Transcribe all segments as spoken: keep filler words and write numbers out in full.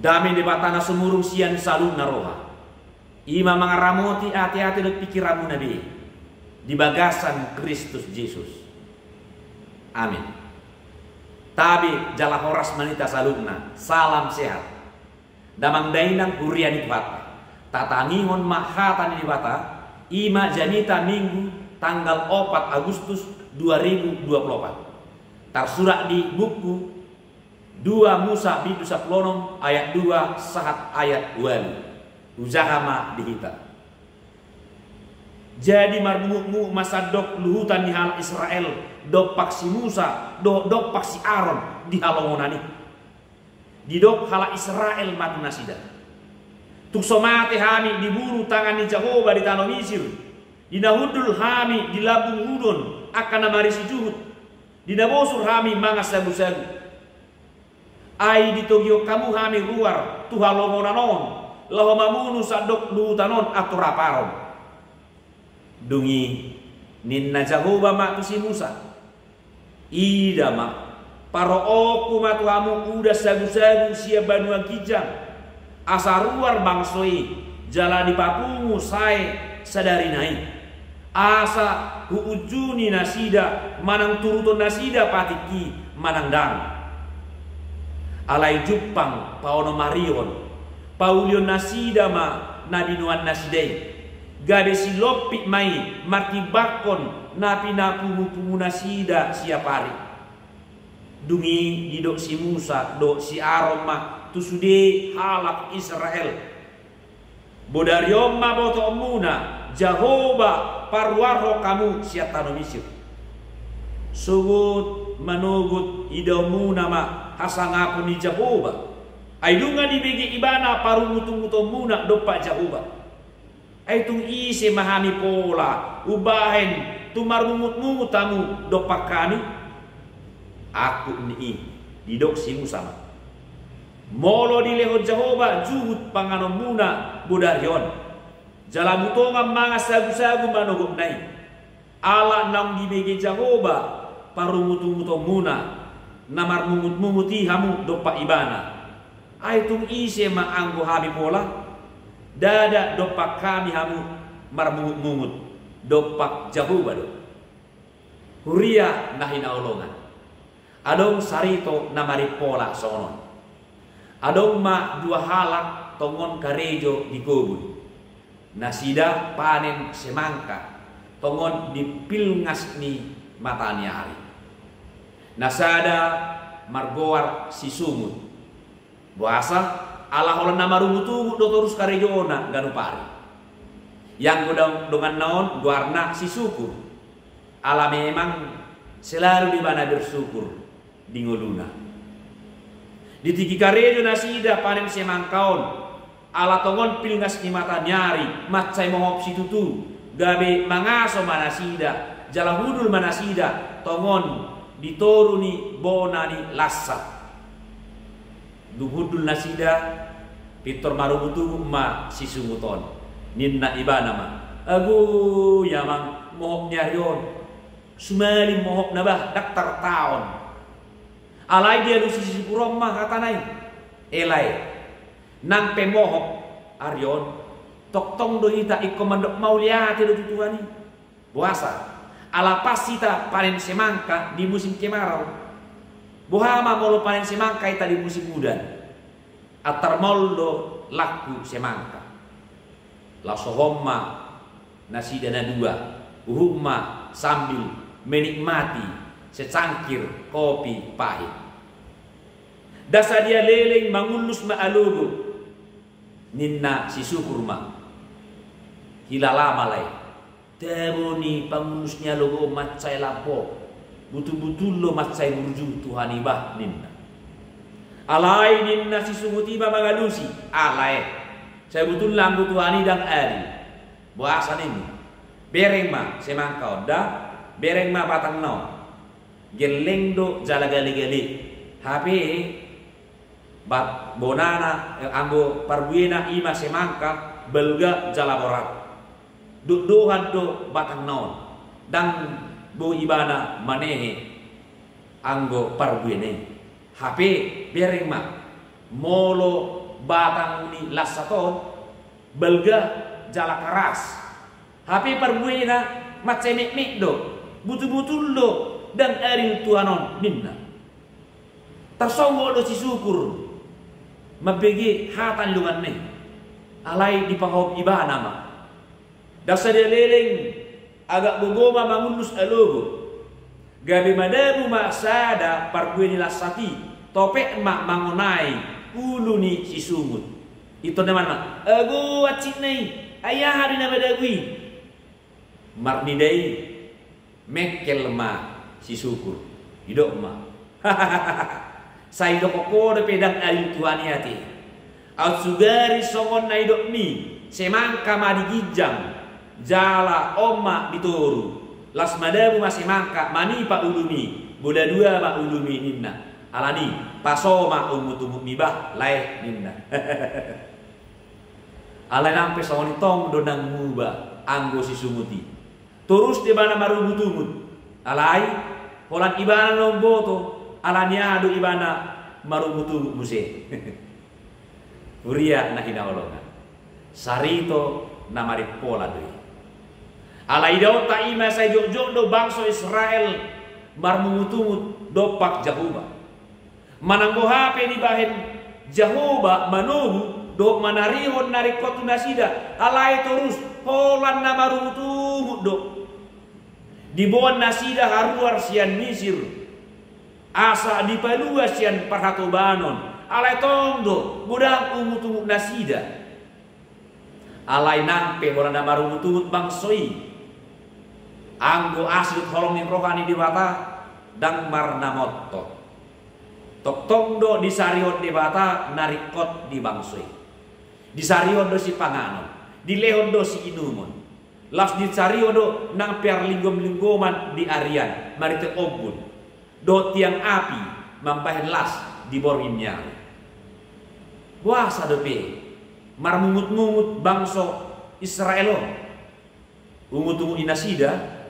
Dame ni Debata na sumurung sian saluhutna roha, i ma mangaramoti ateate dohot pingkiranmuna be di bagasan Kristus Jesus. Amin. Tabe jala horas ma di hita saluhutna. Salam sehat. Damang dainang huria ni Tuhanta, tatangihon ma hata ni Debata, i ma jamita Minggu tanggal opat Agustus dua ribu dua puluh opat. Tarsurat di buku dua Musa bindu sampulu onom ayat dua sahat ayat ualu. Hujaha ma di hita. Jadi marmungutmungut ma sandok luhutan ni halak Israel dompak si Musa dohot dompak si Aron di halongonan i. Didok halak Israel ma tu nasida: Tung so mate hami dibunu tangan ni Jahowa di tano Misir, di na hundul hami di lambung hudon angka na marisi juhut, di na bosur hami mangan sagusagu. Ai ditogihon hamu hami ruar tu halongonan on, laho mamunu sandok luhutan on antor aparon. Dung i ninna Jahowa ma tu si Musa: Ida ma, paroonku ma tu hamu udan sagusagu sian banua ginjang, asa ruar bangso i, jala dipapungu sae sadarina i, asa huunjuni nasida manang turuton nasida patikki manang dang. Alai jumpang paonomarion, paulihon nasida ma na binoan nasida i, gabe silompit ma i martimbangkon na pinapungupungu nasida siap ari. Dung i didok si Musa dohot si Aron ma tu sude halak Israel: Bodari on ma botoonmuna Jahowa paruarhon hamu sian tano Misir. Sogot manogot idaonmuna ma hasangapon ni Jahowa. Ai nunga dibege Ibana parungutungutonmuna dompak Jahowa. Ai tung ise ma hami pola umbahen tung marmungutmungut hamu dompak hami? Angkup ni i didok si Musa ma: Molo dilehon Jahowa juhut panganonmuna bodari on, jala butongan mangan sagusagu manogotna i, ala naung dibege Jahowa parungutungutonmuna na marmungutmungut i hamu dompak Ibana. Ai tung ise ma anggo hami pola? Ndada dompak hami hamu marmungutmungut, dompak Jahowa do. Huria na hinaholongan, adong sarito na marimpola songon on. Adong ma dua halak tongon karejo di kobun. Nasida panen semangka tongon di pilngas ni mata ni ari. Na sada margoar si Sungut. Boasa? Ala holan na marungutungut do torus karejona ganup ari. Ianggo dong-, donganna on goarna si Sukur. Ala memang selalu do ibana bersyukur di ngoluna. Di tingki karejo nasida panen semangka on, ala tongon pilngas ni mata ni ari, mansai mohop situtu, gabe mangaso ma nasida, jala hundul ma nasida tongon di toru ni bona ni Lassa. Dung hundul nasida, pintor marungutungut ma si Sungut on. Ninna ibana ma: Ago, i amang, mohop ni ari on. Sumalin mohopna bah, ndang tartaon. Alai dialusi si Sukur on ma hatana i: E lae, nang pe mohop ari on, tongtong do hita ingkon mandok mauliate do tu Tuhan i. Boasa? Ala pas hita panen semangka di musim kemarau. Boha ma molo panen semangka hita di musim udan? Antar maol do langku semangka. Laos sohot ma nasida na dua, huhut ma sambil menikmati secangkir kopi pahit. Ndang sadia leleng mangullus ma alogo, ninna si Sukur ma: Hilala ma lae, tabo ni pangullus ni alogo on mansai lambok, butul-butul do mansai burju Tuhan i bah, ninna. Alai ninna si Sungut i ma mangalusi: A lae, sabutulna anggo Tuhan i ndang adil. Boasa ninna? Bereng ma semangka on da, bereng ma batangna on. Gelleng do jala gale-gale. Hape bat-, bonana, eh, anggo parbuena i ma semangka, balga jala borat. Dohdohan do batangna on. Ndang boi ibana manehe anggo parbuena i. Hape bereng ma, molo batang ni lansat on, balga jala karas. Hape parbuena mansai metmet do, butubutul do, ndang adil Tuhan on, ninna. Tarsonggot do si Sukur mambege hata ni donganna i, alai dipahom ibana ma. Ndang sadia leleng, agak gogo ma mangullus alogo. Gabe madabu ma sada parbue ni lansat i, topet ma mangonai ulu ni si Sungut. Itondongan ma, "Ago, hansit na i, ai aha do na madabu i?" Marnida i, mengkel ma si Sukur, didok ma, "Sai didok ho dope ndang adil Tuhan i ate. Aut sugari songon na nidokmi, semangka ma di ginjang, jala on ma di toru. Laos madabu ma semangka manipa ulumi, bola dua ma ulumi," ninna. "Alani, paso ma ungutungut ni bah lae," ninna. Alai nang pe songon i tong do ndang muba anggo si Sungut i. Torus do ibana marungutungut. Alai holan ibana na umboto, alani aha do ibana marungutungut muse. Huria na hinaholongan, sarito na marimpola do i. Alai idaonta i ma sai jotjot do bangso Israel marungutungut dompak Jahowa. Manang boha pe dibahen Jahowa manogu dohot manarihon na ringkot tu nasida, alai torus holan na marungutungut do. Diboan nasida haruar sian Misir, asa dipalua sian parhatobanon, alai tong do godang ungutungut nasida. Alai nang pe holan na marungutungut bangso i, anggo asi dohot holong ni roha ni Debata, ndang marnamontok. Tongtong do disarihon Debata na ringkot di bangso i. Disarihon do sipanganon, dilehon do siinumon. Laos disarihon do nang parlinggomlinggoman di arian marhite ombun dohot tiang api mambahen las di borngin ni ari. Boasa dope marmungutmungut bangso Israel on? Ungutungut ni nasida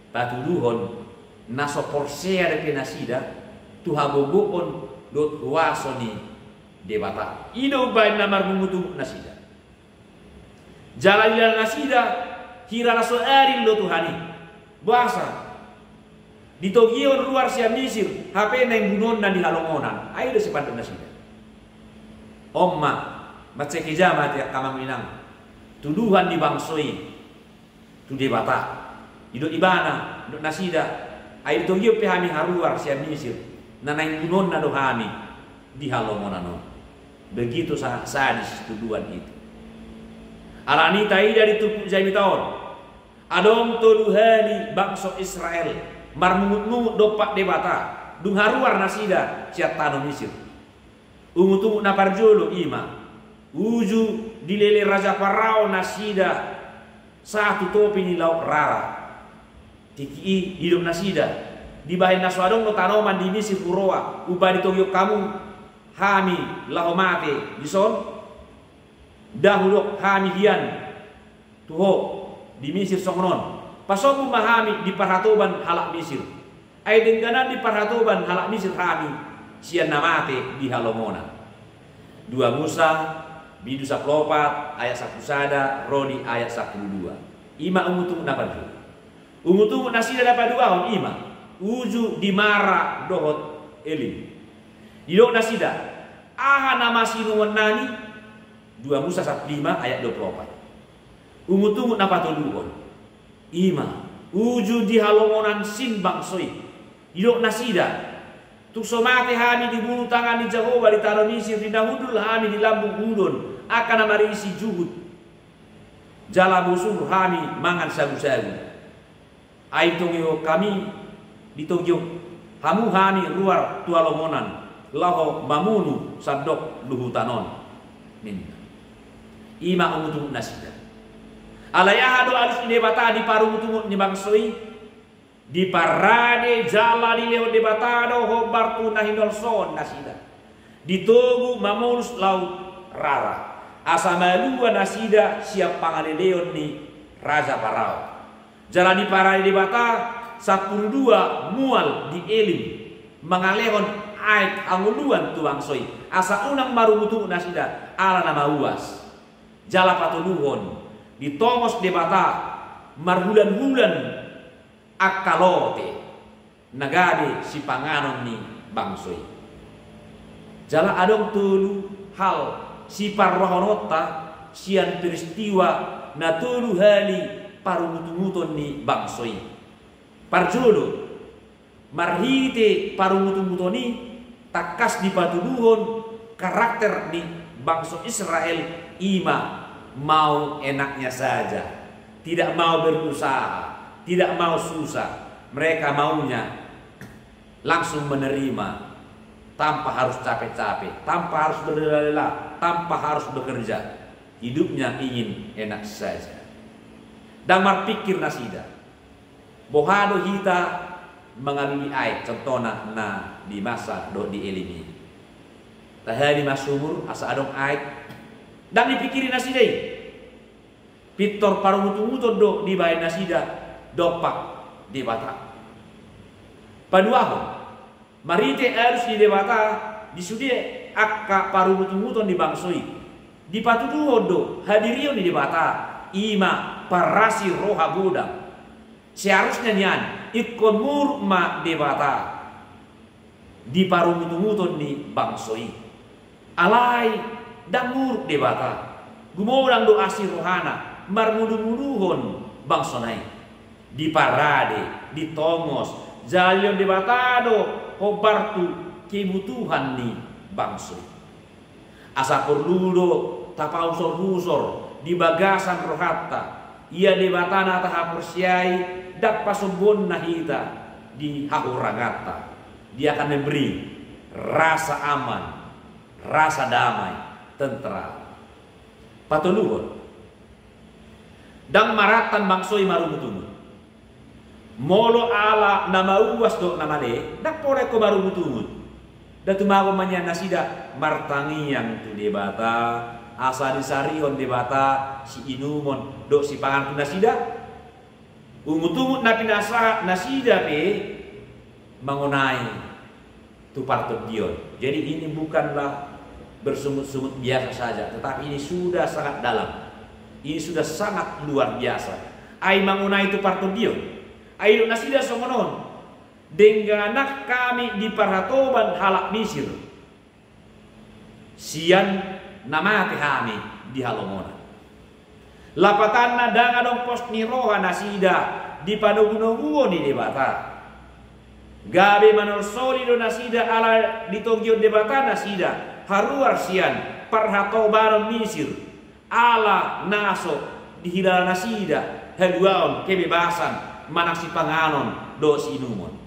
patuduhon na so porsea dope nasida tu hagogoon dohot huaso ni Debata. I do umbahen na marmungutungut nasida. Jala dilala nasida hira na so adil do Tuhan i. Boasa? Ditogihon ruar sian Misir, hape naeng bunuonna di halongonan. Ai do sipandok nasida. On ma, mansai kejam ate angka amang inang, tuduhan ni bangso i tu Debata. Didok ibana, didok nasida, ai ditogihon pe hami haruar sian Misir, na naeng bunuonna do hami di halongonan on. Begitu sa-, sadis tuduhan itu. Alani i taida di turpuk jamita on, adong tolu hali bangso Israel marmungutmungut dompak Debata, dung haruar nasida sian tano Misir. Ungutungut na parjolo i ma, uju dilele raja Parao nasida sahat tu topi ni Laut Rara. Tingki i didok nasida, dibahen na so adong do tanoman di Misir huroa, umbahen ditogihon hamu hami laho mate dison? Nda hudok hami hian tu ho di Misir songon on, pasombu ma hami di parhatoban halak Misir. Ai dengganan di parhatoban halak Misir hami sian na mate di halongonan. Dua Musa, bindu sampulu opat, ayat sampulu sada ro di ayat sampulu dua. I ma ungutungut na parjolo. Ungutungut nasida na paduahon i ma, uju di Mara dohot Elim. Didok nasida, aha nama siinumonnami? Dua Musa sampulu lima ayat dua pulu opat. Ungutungut na patoluhon i ma, uju di halongonan Sin bangso i. Didok nasida, tung so mate hami dibunu tangan ni Jahowa di tano Misir, di na hundul hami di lambung udon angka na marisi juhut, jala bosur hami mangan sagusagu. Ai ditogihon hami, ditogihon hamu hami ruar tu halongonan, laho mamunu sandok luhutan on, ninna. I ma ungutungut nasida. Alai aha do alus ni Debata di parungutungut ni bangso i? Diparade jala dilehon Debata do hombar tu na hinolsohon nasida. Ditogu mamolus Laut Rara, asa malua nasida sian pangaleleon ni raja Parao. Jala diparade Debata sampulu dua mual di Elim, mangalehon aek hangoluan tu bangso i, asa unang marungutungut nasida ala na mauas. Jala patoluhon, ditongos Debata marhulanhulan angka lote na gabe sipanganon ni bangso i. Jala adong tolu hal siparrohahononta sian peristiwa na tolu hali parungutunguton ni bangso i. Parjolo, marhite parungutunguton i tangkas dipatuduhon karakter ni bangso Israel, i ma mau enaknya saja, tidak mau berusaha, tidak mau susah. Mereka maunya langsung menerima, tanpa harus capek-capek, tanpa harus berlelah-lelah, tanpa harus bekerja. Hidupnya ingin enak saja. Ndang marpikir nasida boha do hita mangalului aek, contohna na di Masa dohot di Elim i. Tahe di ma sumur asa adong aek, ndang dipikiri nasida i. Pintor parungutunguton do dibaen nasida dompak Debata. Paduahon, marhite alus ni Debata di sude angka parungutunguton ni bangso i, dipatuduhon do hadirion ni Debata, i ma parasi roha godang. Seharusnya nian ingkon muruk ma Debata di parungutunguton ni bangso i. Alai ndang muruk Debata, gumodang do asi rohana marmudumuduhon bangsona i. Diparade, ditongos, jala dilehon Debata do hombar tu kebutuhan ni bangso i. Asa porlu do tapahusorhusor di bagasan rohanta, ia Debata na tahaporseai ndang pasombuonna hita di hahuranganta. Dia akan memberi rasa aman, rasa damai, tentram. Patoluhon, ndang marantan bangso i marungutungut. Molo ala na mauas dohot na male, ndang pola ingkon marungutungut. Nda tumagon ma nian nasida martangiang tu Debata asa disarihon Debata siinumon dohot sipanganon tu nasida? Ungutungut na pinasahat nasida pe mangonai tu partondion. Jadi ini bukanlah bersungut-sungut biasa saja, tetapi ini sudah sangat dalam. Ini sudah sangat luar biasa. Ai mangonai tu partondion. Ai didok nasida songon on: Dengganan hami di parhatoban halak Misir, sian na mate hami di halongonan. Lapatanna, ndang adong pos ni roha nasida di panogunoguon ni Debata. Gabe manolsoli do nasida ala ditogihon Debata nasida haruar sian parhatobanon Misir, ala na so dihilala nasida haluaon, kebebasan, manang sipanganon dohot siinumon.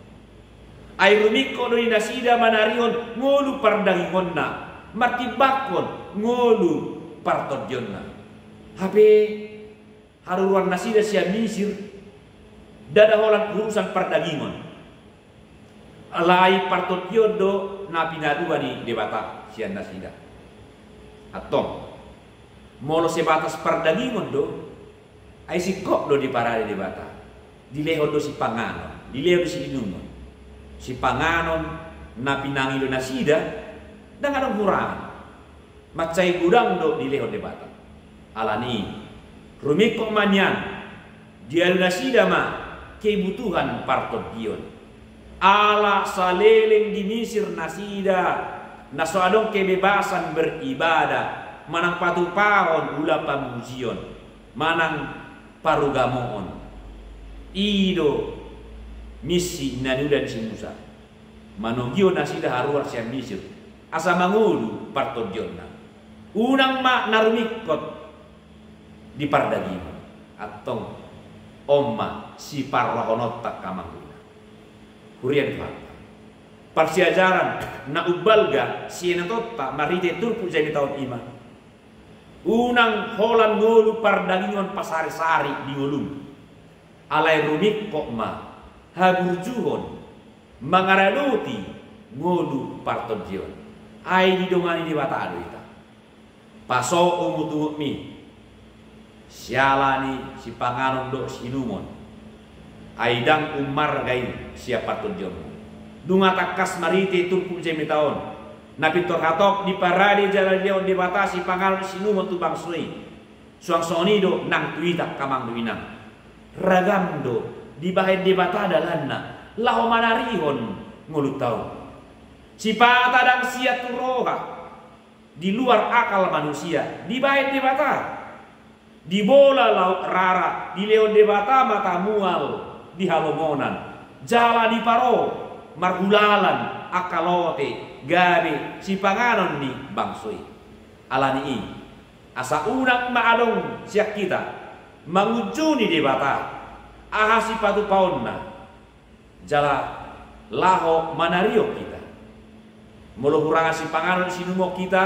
Ai rumingkot do di nasida manarihon ngolu pardagingonna, martimbangkon ngolu partondionna. Hape haruruan nasida sian Misir ndada holan urusan pardagingon. Alai partondion do na pinalua ni Debata sian nasida. Antong, molo sebatas pardagingon do, ai singkop do diparade Debata. Dilehon do sipanganon, dilehon do siinumon. Sipanganon na pinangilo nasida ndang adong hurangan. Mansai godang do dilehon Debata. Alani i, rumingkot ma nian, dialu nasida ma kebutuhan partondion. Ala saleleng di Misir nasida na so adong kebebasan beribadah, manang patupahon ula pamujion, manang parugamoon. I do misi na niula ni si Musa, manogihon nasida haruar sian Misir asa mangolu partondionna. Unang ma na rumingkot di pardagingon. Antong, on ma siparrohahononta, angka amang inang. Huria ni Tuhanta, parsiajaran na umbalga sian anakhonta marhite turpuk jamita on i ma: Unang holan ngolu pardagingon pasarisari di ngolum. Alai rumingkot ma haburjuhon mangaradoti ngolu partondion. Ai didongani Debata do hita. Paso ungutungutmi siala ni sipanganon dohot siinumon, ai ndang ummarga i sian partondionmu. Nunga tangkas marhite turpuk jamita on, na pintor hatop diparade jala dilehon Debata sipanganon sinumon tu bangso i. Suang songon i do nang tu hita angka amang dohot inang. Ragam do dibahen Debata dalanna laho manarihon ngolunta on. Sipata ndang sian tu roha, di luar akal manusia, dibahen Debata. Dibola Laut Rara, dilehon Debata mata mual di halongonan, jala diparo marhulalan angka lote gabe sipanganon ni bangso i. Ala ni i, asa unang ma adong sian hita mangunjuni Debata aha sipatupaonna, jala laho manarihon hita. Molo hurang sipanganon sinumon hita,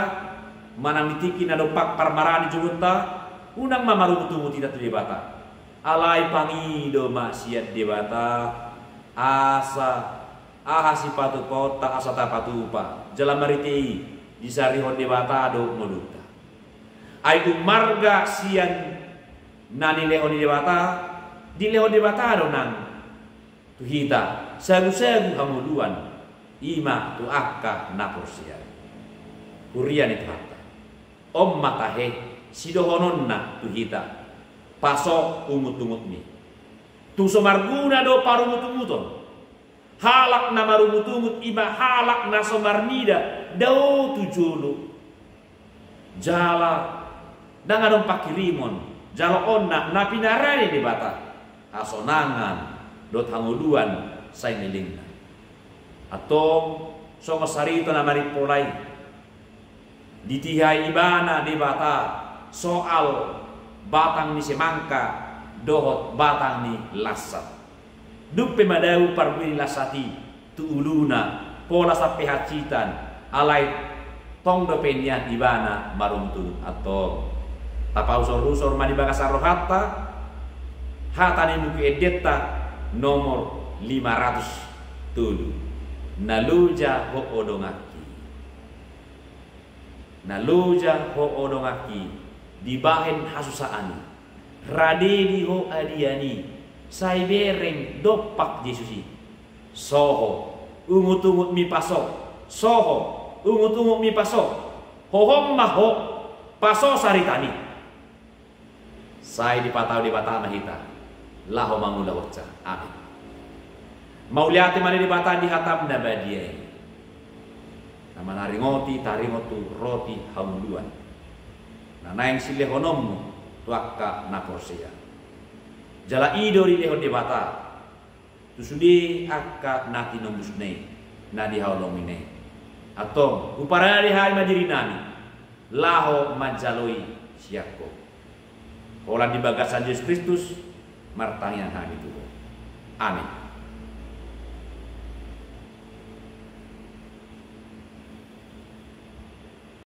manang di tingki na dompak parmaraan ni jolonta, unang ma marungutungut hita tu Debata. Alai pangido ma sian Debata, asa aha sipatupaonta asa tapatupa, jala marhite i disarihon Debata do ngolunta. Ai ummarga sian na nilehon ni Debata, dilehon Debata do nang tu hita sagusagu hangoluan, i ma tu angka na porsea. Huria ni Tuhanta, on ma tahe sidohononna tu hita: Paso ungutungutmi. Tung so marguna do parungutunguton. Halak na marungutungut i ma halak na so marnida dao tu jolo. Jala ndang adong pangkirimon jaloonna na pinarade Debata hasonangan dohot hangoluan saelengna. Antong songon sarito na marimpola i, ditihai ibana Debata soal batang ni semangka dohot batang ni lansat. Dung pe madao parbue ni lansat i tu uluna, pola sampe hansitan, alai tong dope nian ibana marungutungut. Antong tapausor-usor ma di bagasan rohanta hata ni Buku Endenta nomor lima ratus tolu: Na loja ho, o donganki. Na loja ho, o donganki, dibahen hasusaan i, rade di ho adian i, sai bereng dompak Jesus i. So ho, ungutungutmi paso. So ho, ungutungutmi paso. Hohom ma ho, paso saritami. Sai dipatau Debata ma hita laho mangulahonsa. Amin. Mauliate ma di Debata di hatam na badia i, na manaringoti taringot tu roti hauluan, na naeng silehononmu tu angka na porsea. Jala i do dilehon Debata tu sude angka na tinombusna i, na dihaholongina i. Antong huparade hami ma dirinami laho manjalo i sian ho. Holan di bagasan Jesus Kristus martangiang hami tu ho. Amin.